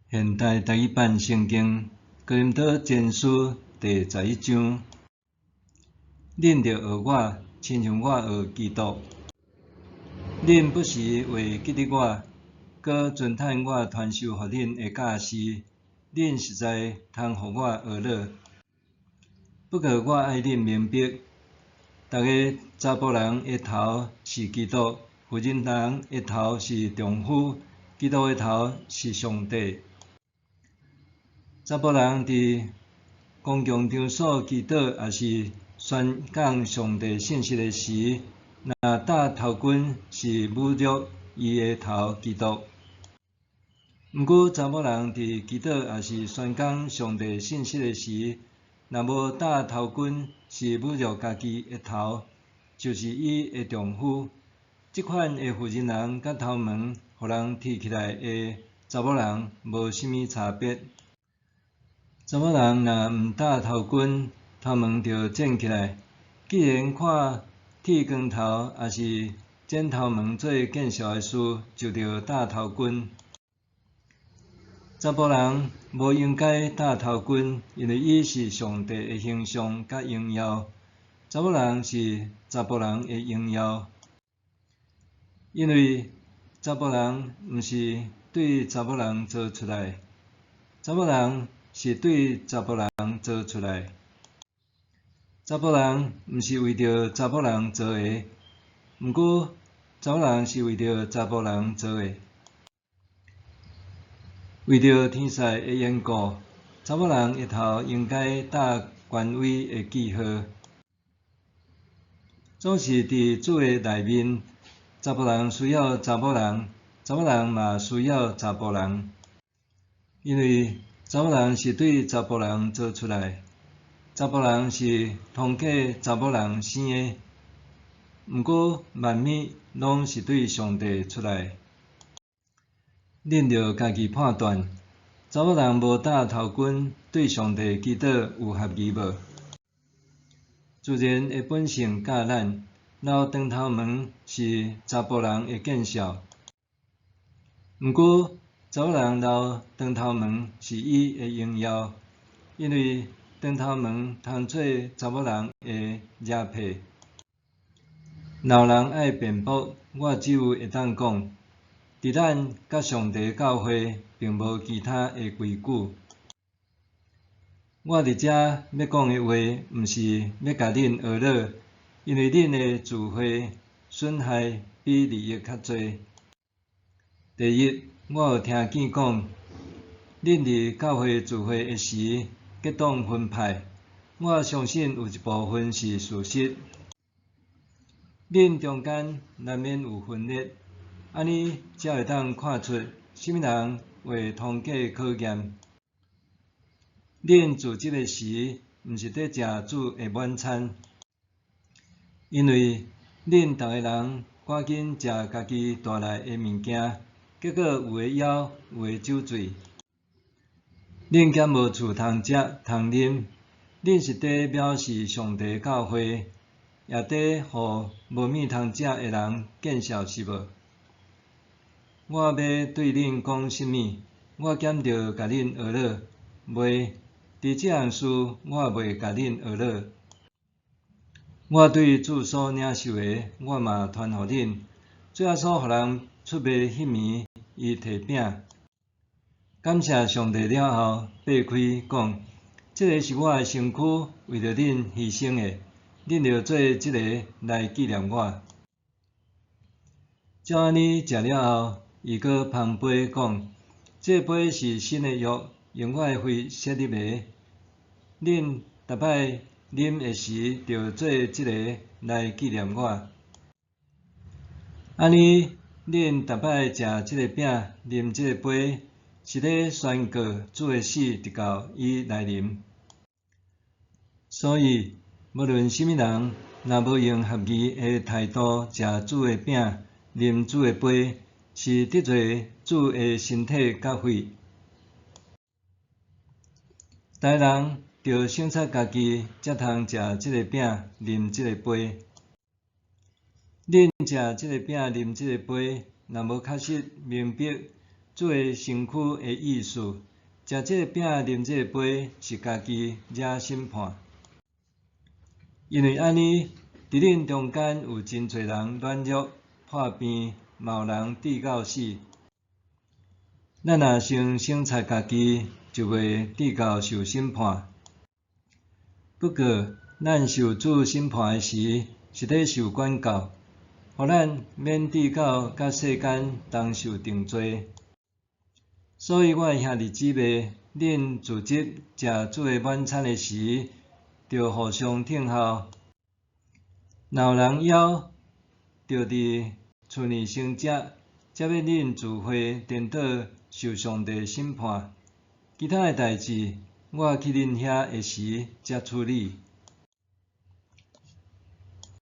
現代台語版聖經哥林多前書第十一章，恁著學我，親像我學基督。恁不時會記得我，閣尊嘆我傳授予恁的教示，恁實在通予我學樂。不過我愛恁明白，逐个查埔人的頭是基督，婦人人的頭是丈夫，基督的頭是上帝。查埔人佇公共場所祈禱，抑是宣講上帝信息的時，若戴頭巾是侮辱伊的頭基督。毋過查某人佇祈禱抑是宣講上帝信息的時，若無戴頭巾是侮辱家己的頭，就是伊的丈夫。這款的婦人人佮頭毛予人剃起來的查某人無啥物差別。查某人若毋戴頭巾，頭毛就剪起來。既然看剃光頭抑是剪頭毛做見笑的事，就著戴頭巾。查埔人無應該戴頭巾，因為伊是上帝的形象佮榮耀。查某人是查埔人的榮耀，因為查埔人毋是對查某人造出來，查某人是對查埔人造出來。查埔人毋是為著查某人造的，毋過查某人是為著查埔人造的。為著天使的緣故，查某人的頭應該戴權威的記號。總是佇主的內面，查埔人需要查某人，查某人嘛需要查埔人，因為查某人是對查埔人造出來，查埔人是通過查某人生的，毋過萬物攏是對上帝出來。恁著家己判斷，查某人無戴頭巾對上帝祈禱有合宜無？自然的本性教咱，留長頭毛是查埔人的見笑，毋過查某人留長頭毛是伊的榮耀，因為長頭毛通做查某人的遮蔽。若有人愛辯駁，我只有會當講，佇咱佮上帝教會，並無其他的規矩。我佇遮欲講的話，毋是欲共恁學樂，因為恁的聚會損害比利益較濟。第一，我有聽見講，恁佇教會聚會的時，結黨分派。我相信有一部分是事實。恁中間難免有分裂，按呢才會當看出啥物人會通過考驗。恁聚集的時，毋是佇食主的晚餐，因為恁逐个人趕緊食家己帶來的物件，結果有的枵，有的酒醉。恁敢無厝通食通啉？恁是佇藐視上帝教會，也佇予無物通食的人見笑是無？我欲對恁講啥物？我敢著共恁學樂？袂，佇這項事我袂共恁學樂。我對主所領受的，我嘛傳予恁。主耶穌予人出賣彼暝，伊提餅，感謝上帝了後，擘開講：這个是我的身軀，為著恁犧牲的，恁著做這个來紀念我。照按呢食了後，伊閣捧杯講：這杯是新的約，用我的血設立的。恁逐擺啉的時，著做這个來紀念我。按呢，恁逐擺食這个餅，啉這个杯，是咧宣告主的死，直到伊來臨。所以，無論啥物人，若無用合宜的態度食主的餅，啉主的杯，是得罪主的身體佮血。逐个人著省察家己，才通食這个餅，啉這个杯。恁食這个餅，啉這个杯，若無確實明白主的身軀的意思，食這个餅啉這个杯，是家己惹審判。因為按呢，佇恁中間有真濟人軟弱、破病，嘛有人至到死。咱若先省察家己，就袂至到受審判。不過，咱受主審判的時，是咧受管教，予咱免至到佮世間同受定罪。所以，我的兄弟姊妹，恁聚集食主的晚餐的時，著互相聽候。若有人枵，著佇厝內先食，才免恁聚會顛倒受上帝審判。其他的代誌，我去恁遐的時才處理。